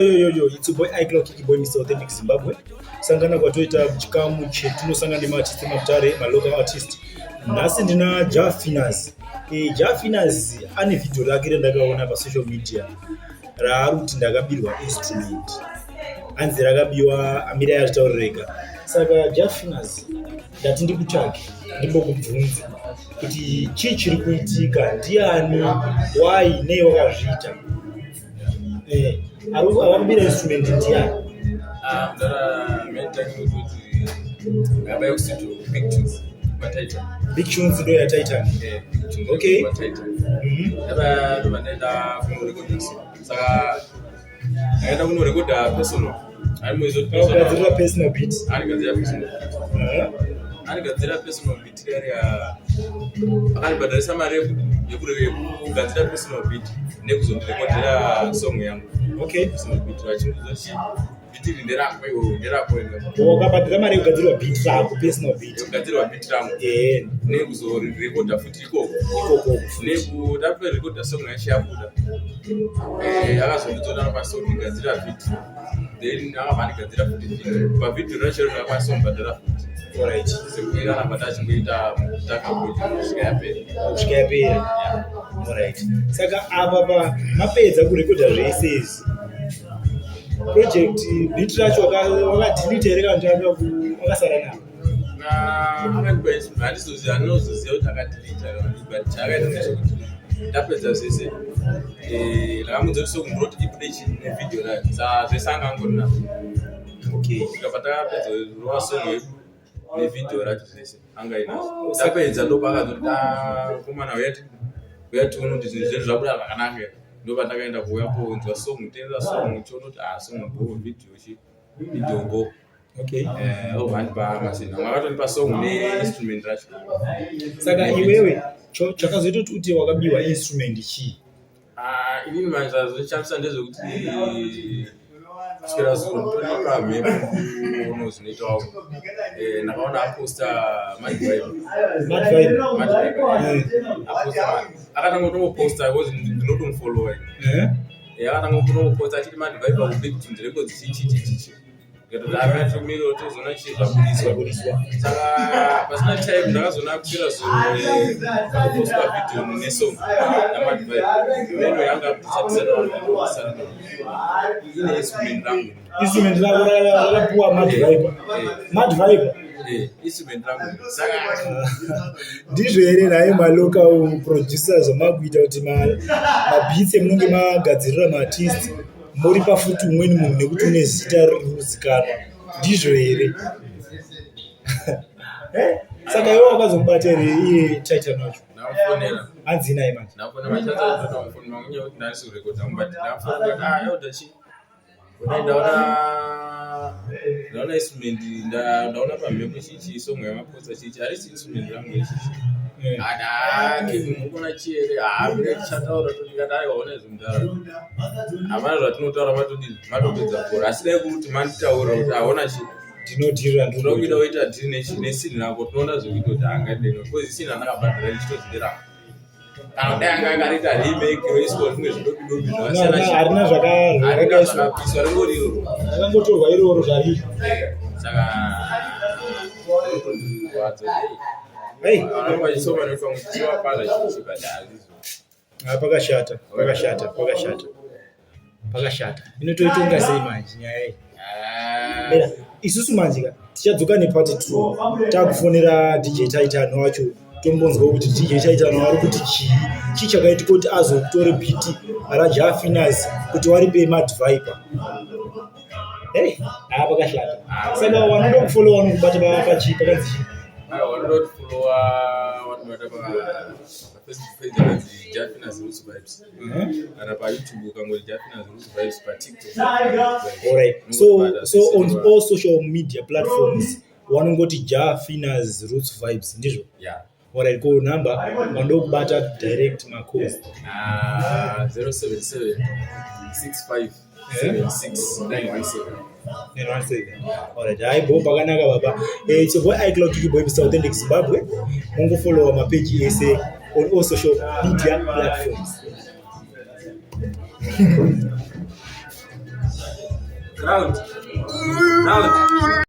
Yo yo yo, it's your boy iClock Kiki Boy Mr. Authentic Zimbabwe. Sangana kwatoita chikamu chetinosangana nemaartist emabutare, malocal artist. Nhasi ndina Jah Finaz. Eh, Jah Finaz ane video rake randakaona pasocial media raari kuti ndakabirwa instrument. Hanzi rakabiwa amira yazvitauri rega. Saka Jah Finaz ndati ndikutsvage ndimbokubvunza kuti chii chiri kuitika, ndiani, why, nei wakazviita. Eh, akakubira instrument ndiani? Ah, mdara maitanga kuti ndakabai kustudio Big Tunes kwaTitan. Big Tunes ndo yaTitan. Eh, Big Tunes kwaTitan. Ndaba ndobva ndaenda kunorekodha song. Saka ndaenda kunorekodha personal. Anogadzirira personal beat. Anigadzira personal beat. Anigadzira personal beat riya akandibhadharisa mari yekugadzira personal beat nekuzondirekodhera song yangu. Personal beat vachindiudza kuti beat iri nderako iwe, nderako iwe. Wakabhadhara mari yekugadzirwa beat rako, personal beat. Yekugadzirwa beat rangu. Nekuzorirekodha futi ikoko. Ikoko. Nekuda song yacho yabuda. Akazondiudza kuti anokwanisa kundigadzira video. Then akabva andigadzira futi video. Pavideo racho ndakakwanisa kumubhadhara futi. Sekuirana patachingoita takakuita kusvika yapera. Kusvika yapera. Alright. Saka apa pa mapedza kurekodha zvese izvi. Project beat racho wakadelete here kana kuti wakasara naro? Akandipa instrument, handizoziva, andinozoziva kuti akadelete but chaakaita ndechekuti ndapedza zvese ndakamuudza kuti song ndinoti ibude chi nevideo rayo, saka zvese anga angori nazvo. Tikabva takapedza kurova song yedu nevideo racho zvese anga ainazvo. Tapedza ndopaakazoti komana uya tione kuti zvinhu zvedu zvabuda zvakanaka here. Ndopandakaenda kuuya koonzwa song, teerera song tione kuti song bho, video chi, video bho. Obva andipa masini, vamwe vakatonipa song neinstrument racho. Saka iwewe chakazoita kuti uti wakabiwa instrument chii? Inini manje zvazochamisa ndezvekuti kuswera zuro nditori pamhepo kuona zvinoita wangu. Ndakaona aposta Mad Vibe. Mad Vibe. Mad Vibe. Aposta, akatanga kutongoposta because ndinotomufollowa. Akatanga kutongoposta achiti Mad Vibe kuBig Tunes Records chi chi chi chi. Ndikatoti amira tiri tozoona chii zvabudiswa. Saka pasina time ndakazoona kuswera zuro pakupostwa video nesong naMad Vibe. Meno yanga abudisa ine instrument rangu. Instrument rako rakapuwa Mad Vibe. Mad Vibe. Instrument rangu. Saka ndizvo here naye malocal producers zvamakuita kuti mabeats emunenge magadzirira maartist moripa futi umweni munhu nekuti une zita riri kuzikanwa, ndizvo here? Saka iwe wakazomubata here iye Titan wacho? Ndamufonera. Hanzi naye manje. Ndamufonera manje ndatomufonera ngenyaya yekuti ndandisi kurekodha but ndamufonera kuti yoda chi. Kudai ndaona instrument, ndaona pamhepo chichi song yamaposta chichi harisi instrument rangu ichichi. Kevin murikuona chi here? Mire tichataura tondikati aiwa ona izvi mudhara. Hapana zvatinotaura matodii matopedza bhora asi dai kuti manditaura kuti aona chi Ndinodhirira ndinokuita woita dhiri nesini rako tinoona zvekuita kuti angadeno because isini randakabhadhara ndichitozi nderangu. Kana kudai anga akarita remake roiswa zvimwe zvidobi dobi zvakasiyana Harina harina zvakapiswa, ringori iroro. Rakangotorwa iroro zvariri. Saka rinotondirwadza. Hey. Vanenge vachisoma nekuti pamwe tichivapaza chichi but hazvizvo. Pakashata, pakashata, pakashata. Pakashata. Inotoitonga sei manje nyaya iyi? Mira, isusu manje ka tichadzoka nepart 2 takufonera DJ Titan wacho tombonzwa kuti DJ Titan ari kuti chii chii chakaitika kuti azotore beat raJah Finaz kuti waripe Mad Viper. Hey, pakashata. Saka vanoda kufollowa vanokubata pachii pakanzi chii? Aiwa, vanoda kufollowa vanobata pa Facebook page yakanzi Jah Finaz Roots Vibes. Kana pa YouTube ukangoti Jah Finaz Roots Vibes, pa TikTok. Alright. So on all social media platforms vanongoti Jah Finaz Roots Vibes, ndizvo? Yeah. Alright, ko number vanoda kubata direct macalls. 077 65 76 917. 917. Alright, hayi bo pakanaka baba. It's your boy iCloud Kiki Boy Mr. Authentic Zimbabwe. Mungofollowa mapeji ese on all social media platforms. Ground. Ground.